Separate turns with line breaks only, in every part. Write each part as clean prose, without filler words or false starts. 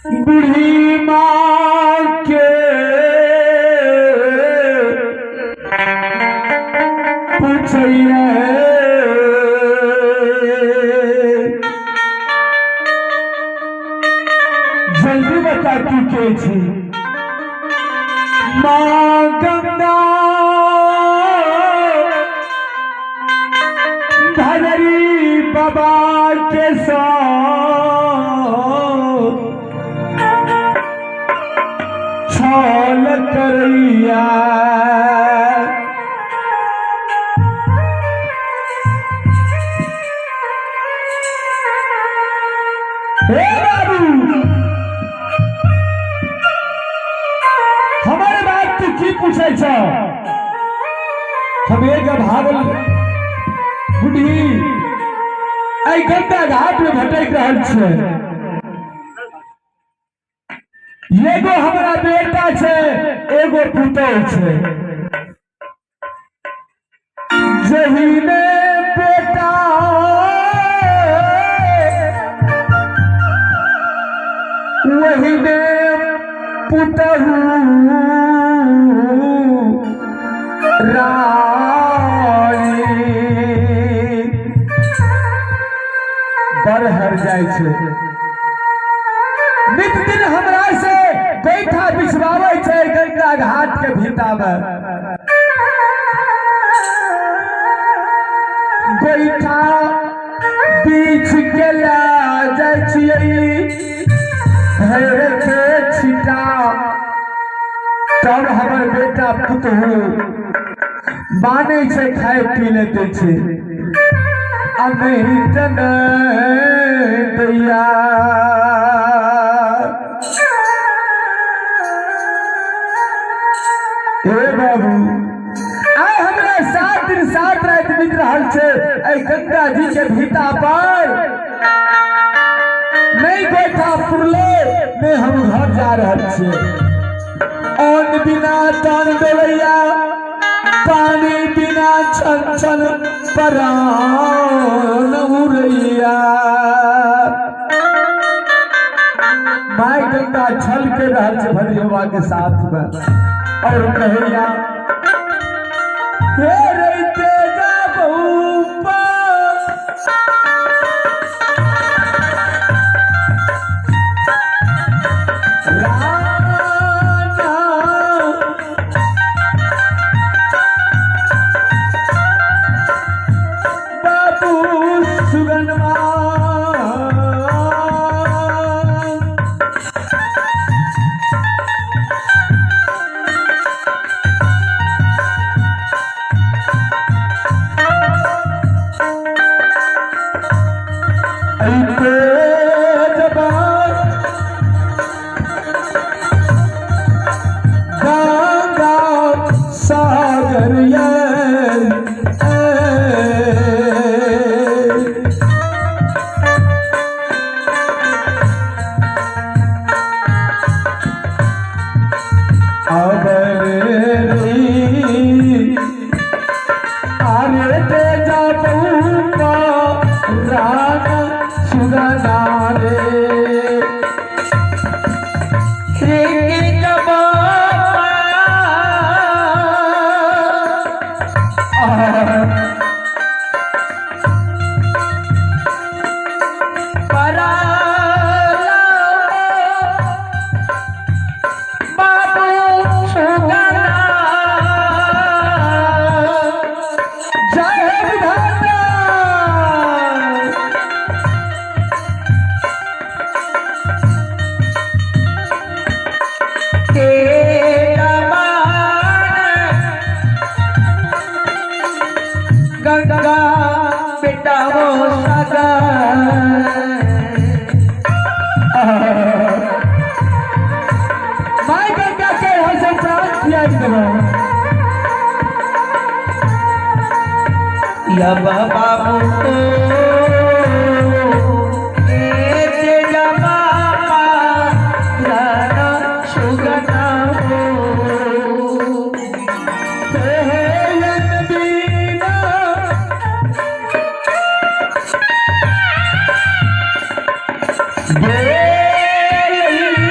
बूढ़ी माँ के पूछैया, जल्दी बता तू के छी। माँ गंगा धनरी बाबा के साथ छल करैया। हे बाबू, हमारे बात तू की पूछे छ? हम एक भागल बुढ़ी एहि गंगा घाट में भटक रहल छै। एगो हमरा बेटा छै, एगो पुतोह छै। जहिने बेटा वहीने पुतहु रानी बड़ हर जाइ छै। नित दिन हमरा से गोइठा बिछवाबै छै गंगा घाट के भीता में। गोइठा बीछ के लए जाइ छियै भरि के छिटा, तब हमर बेटा पुतहु मानै छै, खाय पी ले दै छै। आ नहि तऽ नहि दैया। हे बाबू, आइ हमरा 7 दिन 7 राति बीत रहल छै एहि गंगा जी के भीता पर। नहीं गोइठा पुरले, नहीं हम घर जा रहल छियै। अन्न बिना तन डोलैया, पानी बिना छन छन परान उड़ैया। My Ganga छल के रहल छै भद्री बाबा के साथ में और कहैया, हे रैते जा बहुपा राना बाबू सुगनमा। ऐते जबान गंगा सागर ये अबर री अरे तेजा बहुपा राना सुगना रे। जय हे विधाता।
गंगा बेटा वो सागर।
My Ganga के हम प्राण त्याग देबो।
यब बाबू को सुगना हो।
तेहन बिना गेली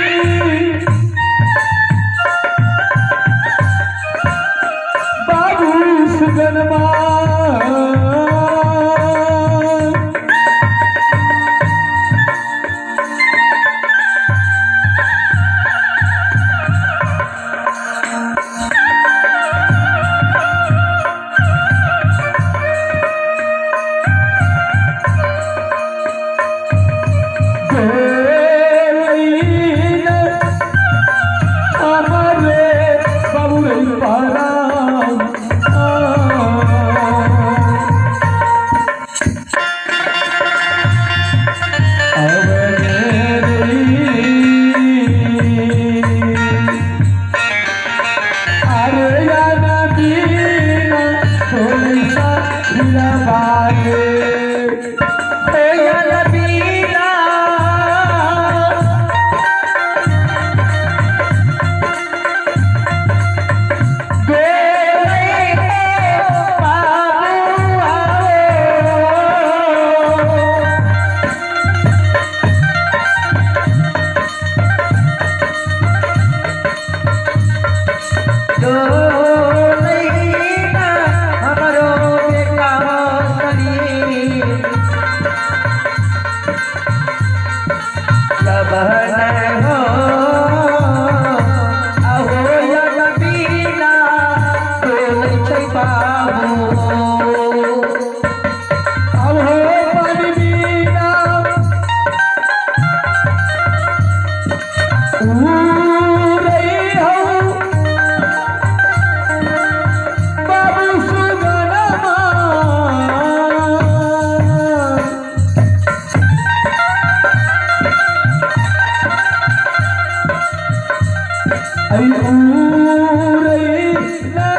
बाबू सुगनमा।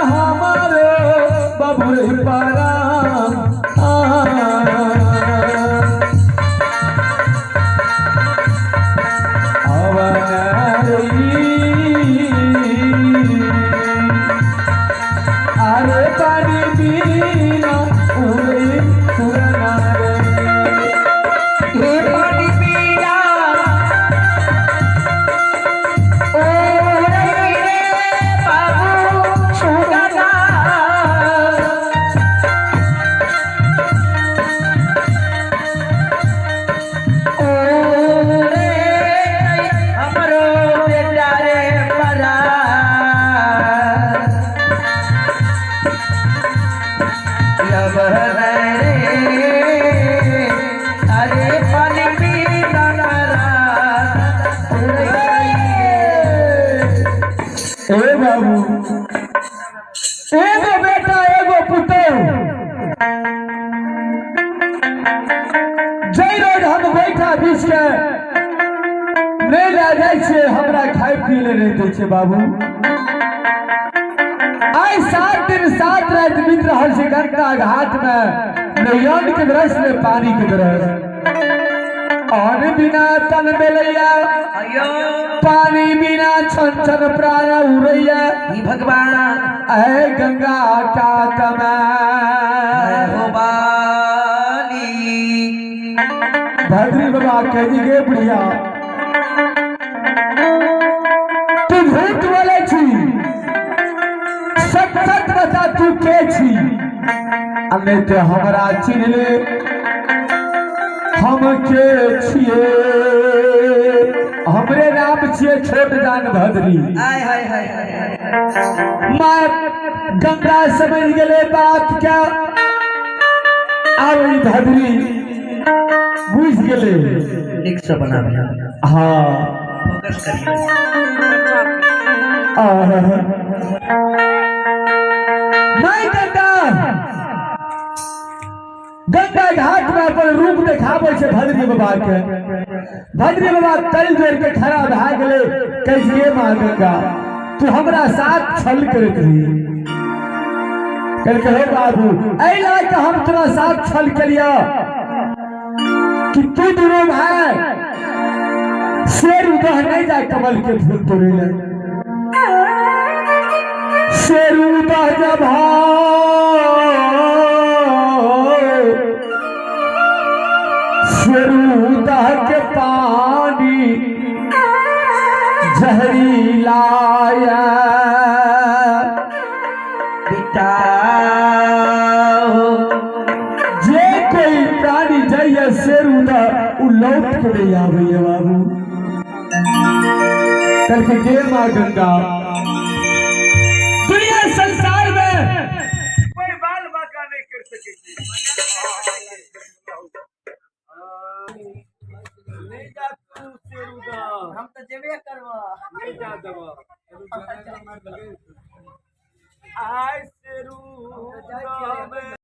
हमारे बाबू रे पारा अरे पानी बिना उरे सुरना रे।
हे पानी बिना ओ रे बाबू सुगना। ओ रे हमरो बेटा रे परा लब रे। अरे पानी बिना
ए बाबू एगो बेटा एगो पुतोह जै रोज हम बैठा बीच के नहीं लए जाइ छियै, हमरा खाय पी ले नहीं दै छै बाबू। आइ 7 दिन 7 राति बीत रहल छै गंगा घाट में, नैयन के ब्रश में पानी के ब्रश। अन्न बिना तन बेलैया,
अयो
पानी बिना छन छन प्राण उड़ैया।
ही भगवान
ऐ गंगा कात में
हो बाली।
भद्री बाबा कह दी गे बुढ़िया तू झूठ बोले छी, सच सच बता तू के छी, आ नहीं तो हमरा चिन्ह ले हम के छिए। हमरे नाम छिए छोट दान भद्री।
आय हाय हाय हाय।
माँ गंगा समझ गेले बात क्या, आब ई भद्री बुझ गेले।
निक से बना भैया,
हाँ
फोकस करिए।
माय गंगा गंगा घाट में अपन रूप देखाबै छै भद्री बाबा के। भद्री बाबा तल जोड़ के खड़ा भए गेलै, कहै छै गे माँ गंगा तू हमरा साथ छल करैत रही। कहलकै हे बाबू एहि लए कऽ हम तोरा साथ छल केलियऽ कि तू दुनू भाय शेर उदह नहीं जाए कमल के फूल तोड़े ले। शेर उदह जब शेर उदह के पानी जहरीलाया।
बेटा हो
जे कोई प्राणी जाइए शेर उदह उ लौट के नहीं आबैया बाबू। कहलकै गे माँ गंगा दुनिया संसार में कोई बाल बाका नहीं कर सके। नहीं जा तू शेर उदह,
हम तो जेबे करबो।
नहीं जा देबो। आय शेरू उदह में